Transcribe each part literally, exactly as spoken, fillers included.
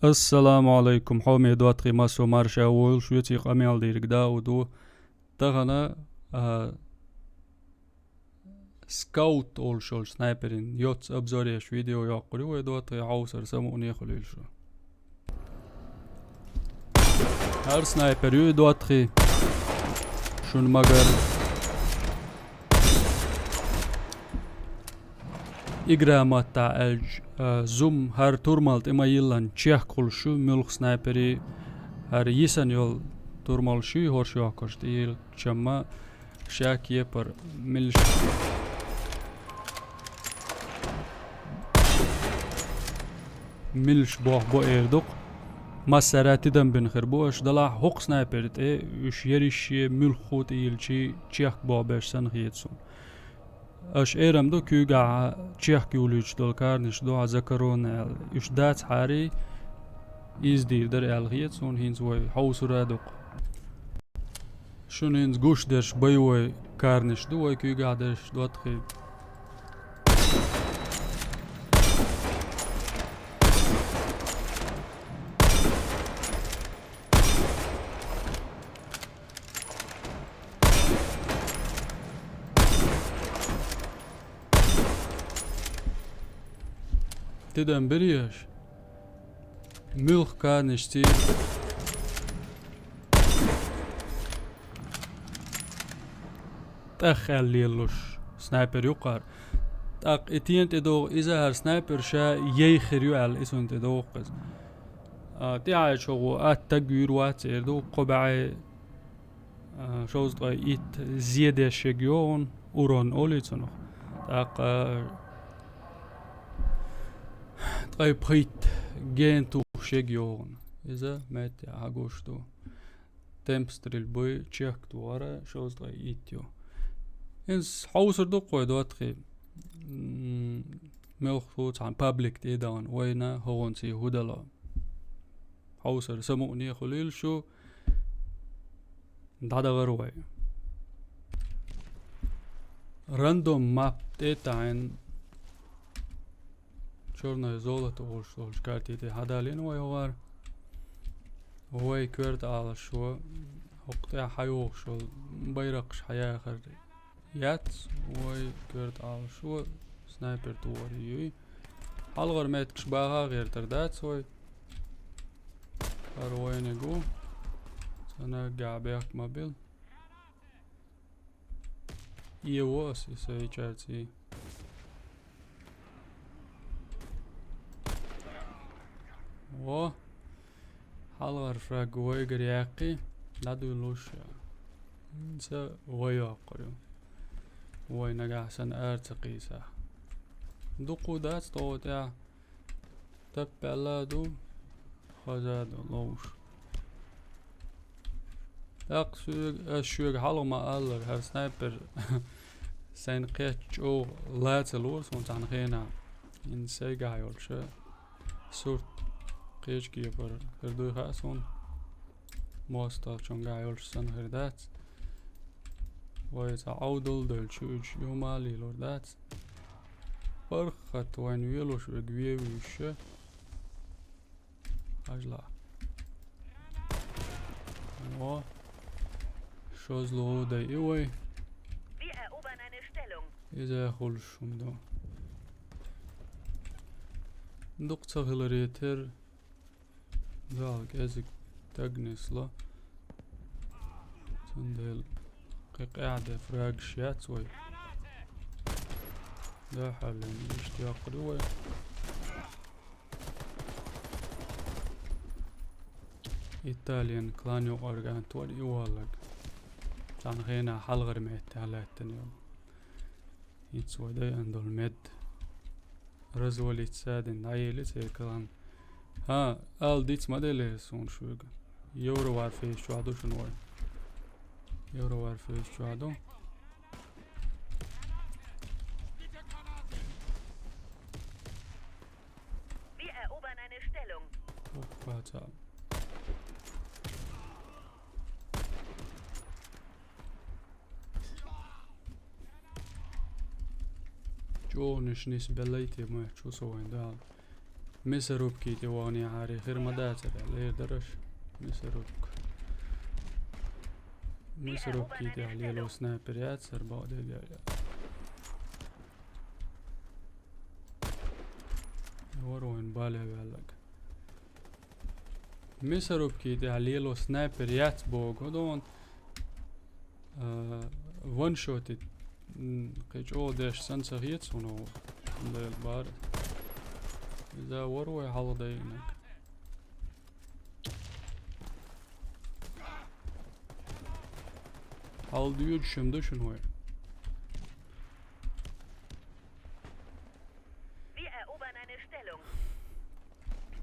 Ассаламу алейкум, хьоме доттагӀий, массо марша войла шуьца, къамел дийриг Дауд ву. Тахана, а, скаут олуш йолчу снайперин йоццу обзор еш видео йоккхур ю вай, доттагӀий, хьовсар самукъане хуьлийла шу. ХӀара снайпер ю и, доттагӀий. Шуна магар. Игра маттахь аьлча, а, зум хӀара турмал тӀе ма йиллан чехкхуьлуш ю, муьлхха снайпери хӀара йисана йолу турмалш ю, хӀорш йохкуш тӀе йиллачамма шек епар милш. Милш бохбо эр ду-кх. Массара тидам бина хир бу аша, делахь хӀокху снайпер тӀе уьш ерриш а муьлхха тӀе йиллича чехка бохбеш санна хета суна. Аша эрам ду, куьйгахь чехка юьлуьйтуш долу карнаш ду хьан закаронна аьлла. Уьш дацахьара, иза дийр дара аьлла хета суна, хӀинца вай хьовсур а ду-кх. Шуна хӀинца гуш дерш боевой карнаш ду вай куьйгахь дерш, доттагӀий. Тидам бирий аша? Муьлхха карнашций? ТӀах аьлла лелалуш снайпер ю-кх хӀара. ТӀаккха и тена тӀедогӀу иза, хӀара снайпер ша яйх хир ю аьлла, и цунна тӀедогӀу-кх иза. А, тӀаьхьарчу хӀокхо атта стаг вуьйр вац эр ду, кхо бӀе, а, шовзткъе итт зе деш ерг йогӀу, урон олий цунах. ТӀаккха ткъе пхийтта ген тухуш ерг йогӀу. Иза метте хьагуш ду. Темп стрельбы чехка тухура шовзткъе итт ю. ХӀинца хьовсур ду-кх вай, доттагӀий. М, муьлхха цхьана паблик тӀе а дахана, вайна хӀокхунций хӀу дало. Хьовсар самукъане хуьлийла шу, дӀадахара вай. Рандом мап тӀе а таӀийна, Чёрное золото олуш долчу карте тӀе хьадалийна вай хӀокхара. Вай коьрта Ӏалашо, хӀокху тӀехь хьайогӀуш йолу байракхаш хьаяхар яц, вай коьрта Ӏалашо снайпер тухар юй. Хьалхара меттигаш баха а гӀертар дац вай. ХӀара вайниг ву. Цхьа наггахь бехк ма билла. Эво ас и сайчаьрций. Во. Хьалхара фраг вайгара яьккхи, дӀадуьйлуш. ХӀинца вай йоккхур ю. Вай нагахь санна ара ца кхийсахь. Дукха дац тхо тӀехь. Таппаьлла а ду, хаза а ду, ловш. ТӀаккха соьга, ас шуьга хьалха ма-аллара, хӀара снайпер сайна кхетта чӀогӀа ла ца лора суна цхьана хенахь. ХӀинца сайгахь йолчу сурт кхечу кепара хир дуй хаьа суна. МостагӀчуьнгахь йолчу санна хир дац. Вай цхьа Ӏовдал а девлча, уьш юма а лелор дац. ПаргӀат вайн велуш верг вевуьйша. Хьажла. О, шозлагӀа дай и вай. Wir erobern eine Stellung. Иза хуьлуш хӀума ду. Дукха ца хиларе терра. Дала кӀезиг таг нисло. Цундела кхин къаьхьа де фрагаш яц вай. Дуьххьарлина иштта йоккхур ю вай. Италиян клан юкъара кӀант вара и валлаг. Цхьана хенахь хьалхара меттехь лаьттина йолу. ХӀинца вай дайъан долу мед развалиться а дина, дӀаелира церан. ХӀа, ала диц ма делира суна шуьга. Евроварфейс чохь ду шуна вай. Евроварфейс чохь ду. Wir erobern eine Stellung. Опа, ца. ЧӀогӀанаш нисбеллай те ма чу со вайн дала. Мясорубки тӀе вахана яхьарий хир ма дацар, аьлла, эр дара аша. Мясорубка. Мясорубки тӀехь лело снайпер яцар, бакъдерг аьлча. Вара вайн бале ваьлларг. Мясорубки тӀехь лело снайпер яц боху, хӀун ду хьуна? А, ваншотить, м, кхин чӀогӀа деш санна ца хета суна хӀу. Дела бара. Иза вара вай хьалха дайинарг. Хьалха доьдуш ма ду шуна вай. Wir erobern eine Stellung.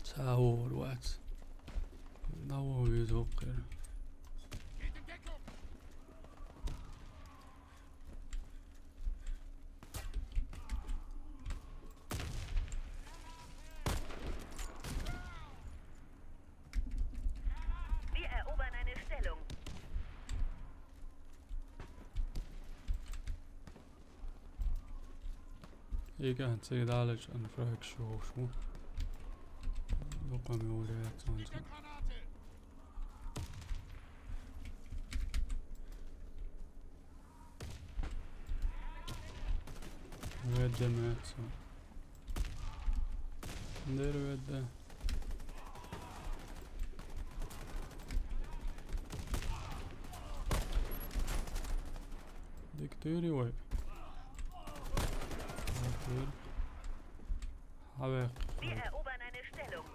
Цхьа а вогӀур вац. ДӀавоха веза хӀокхуьра. Wir erobern eine Stellung. Ega han se dalej an frak shu shu. Yok am yore ya tsan tsan. Red de me tsan. Nerede? Diktöri vay. Diktöri. Abi. Wir erobern eine Stellung.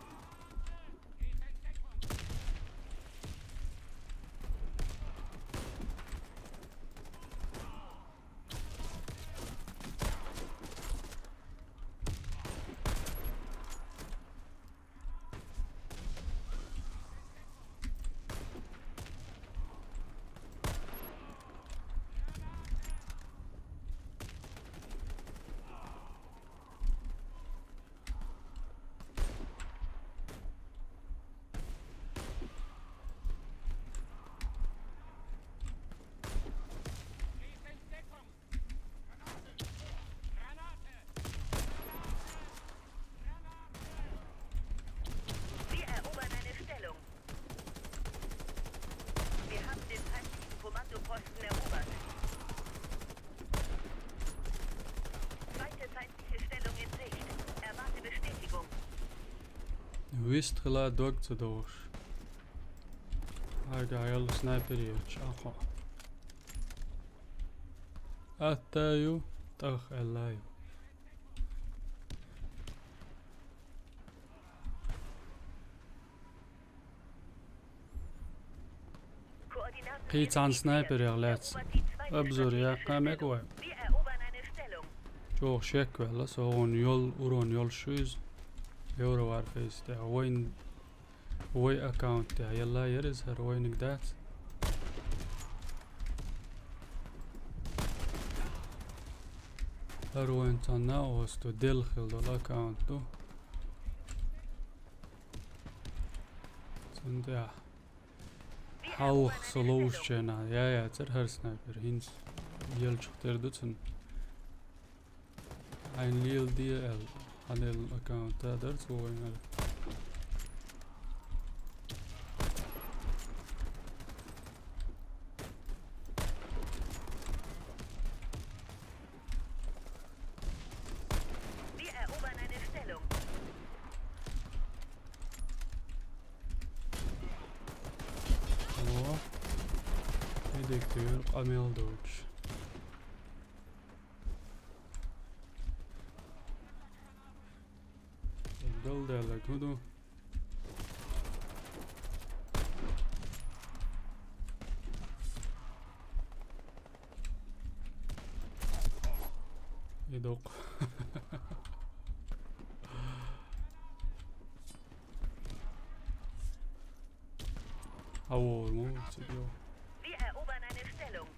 Wir erobern eine Stellung. Wir haben den feindlichen Kommandoposten erobert. Zweite feindliche Stellung in Sicht. Erwarte Bestätigung. Вистхила дог ца догӀуш. Хьайга хьайолла снайпер йолчу, ахьо. Атта ю, тӀах аьлла ю. Кхин цхьана снайперех лаьцна обзор яккха мега вай. ЧӀогӀа шек ваьлла, со вон йол, урон йолуш ю иза. Евро Варфейс тӀехь вайн, вай аккаунт тӀехь елла яра иза, хӀара вайниг дац. ХӀара вайн цхьана а оцу делла хила долу аккаунт ду. Цундела хьалха со ловзучу хенахь я яцара хӀара снайпер, хӀинца елчух тера ду цунна. Хьайна леладе аьлла, хьан делла аккаунта дара цо вайнара. Wir erobern eine Stellung. О, и дектор къамел доцуш. Галдаьлларг хӀун ду? И доккха. Хьан вогӀур ма ву цига йо? Wir erobern eine Stellung.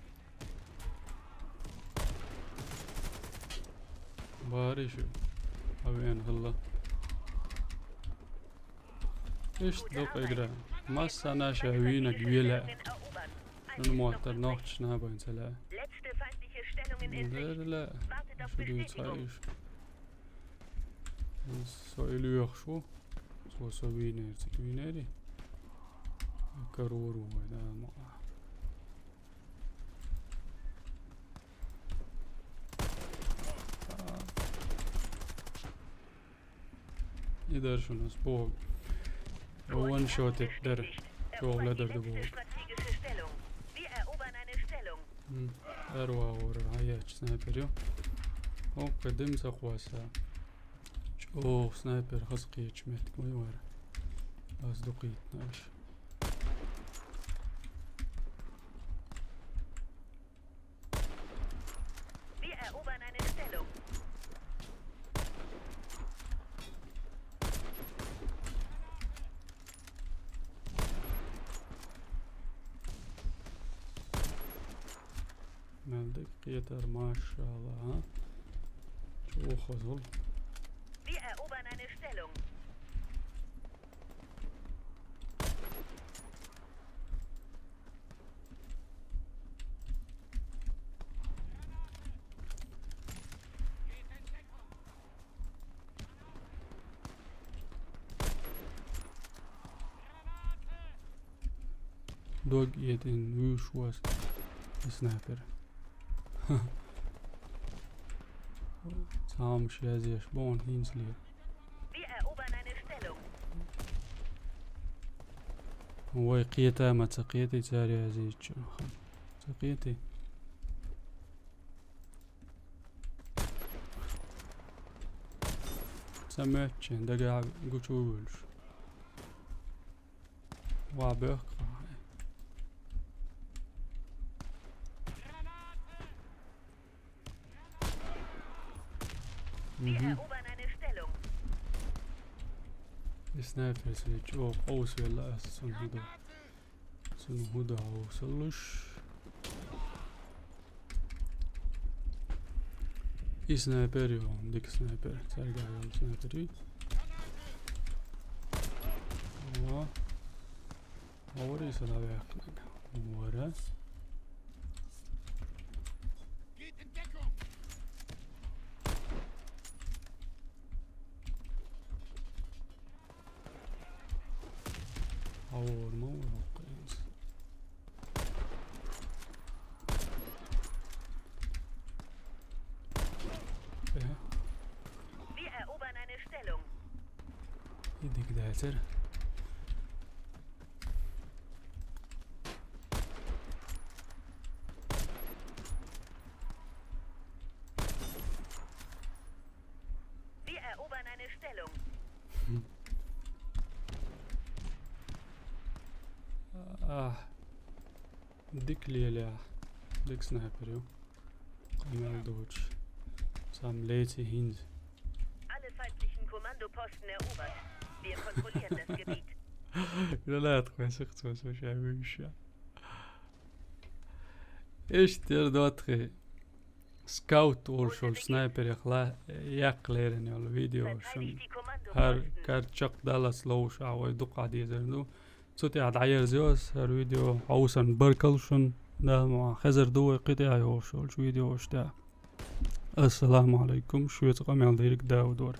Бари шу. Хьан веана хилла. Иштта доккха игра. Массана ша вийнарг вела. Шуна моттар нохчашна байн ца лаьа. Дерла, шу дуьйцу хьан уьш. Со и лоьхуш ву. Со, со вийнера, цига вийнера. Карор ву вай, да, ма. И дара шуна ас боху. Ваншотед дара. ЧӀогӀа ледара ду боху. М, эр вагӀора, хьан етташ снайпер ю. Окко, дим ца кхосса. ЧӀогӀа снайпер хаза кхеташ меттиг ма ю хӀара. Ас дукха йитина аша. Wir erobern eine Stellung. Мел дика кхетар, машалла, а? ЧӀогӀа хозал. Wir erobern eine Stellung. Дог йитина вуьйш ву ас снайпер. Цхьа хӀумнаш язъеш бу хьуна хӀинца ле. Wir erobern eine Stellung. Вай кхета ма ца кхетий, цара язйича. Ца кхетий. Ца моьтту шен дагахь гучу а вуьлуш. Ва бехк. Wir Мгм. Erobern eine Stellung. И снайпер свечу. О, къовсавелла ас цунна хӀу ду. Цунна хӀу ду хьовсалуш. И снайпер ю, дика снайпер. Цаьрга йолу снайпер ю. О. Хьо вара иза дӀаваьккхинарг? Вара. Хьо вара ма вара хӀокху иза. Э. Wir erobern eine Stellung. И дика дацара. Wir erobern eine Stellung. А, дика лелехь. Дика снайпер ю. Къамел доцуш. Цхьамма леций хӀинца. Alle feindlichen Kommandoposten erobert. Wir kontrollieren das Gebiet. Гранат кхоьссина цо, со ша вуьйша. Иштта яра доттагӀий. Скаут олуш йолчу снайперех ла-, яккха лерина йолу видео шуна. ХӀара карчакх даллалц ловзуш а вай дукха дезар ду. Цу тӀехь дӀаерзайо ас хӀара видео. Хьовсарна баркалла шуна. Дала мукъ лахь, хезар ду вай кхин тӀехь йогӀуш йолчу видеош тӀехь. Ассаламу алайкум, шуьца къамел дийриг Дауд вара.